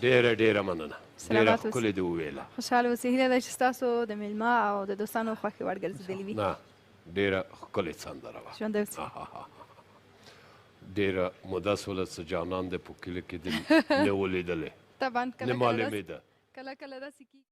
ډیره ډیره مننه، ډیره سلامات اوسئ. ښکلې دې وویله. خوشحاله اوسئ. هیله ده چې ستاسو د میلمه او د دوستانو خوښې وړ ګرځېدلې وي. نه، ډیره ښکلې سندره وه. ژوندی اوسئ. ډیره موده سوله چې جانان د په کلي کې دې نه ولیدلې، طبعا، نه کله کله داسې معلومېده. کله کله داسې کیږي.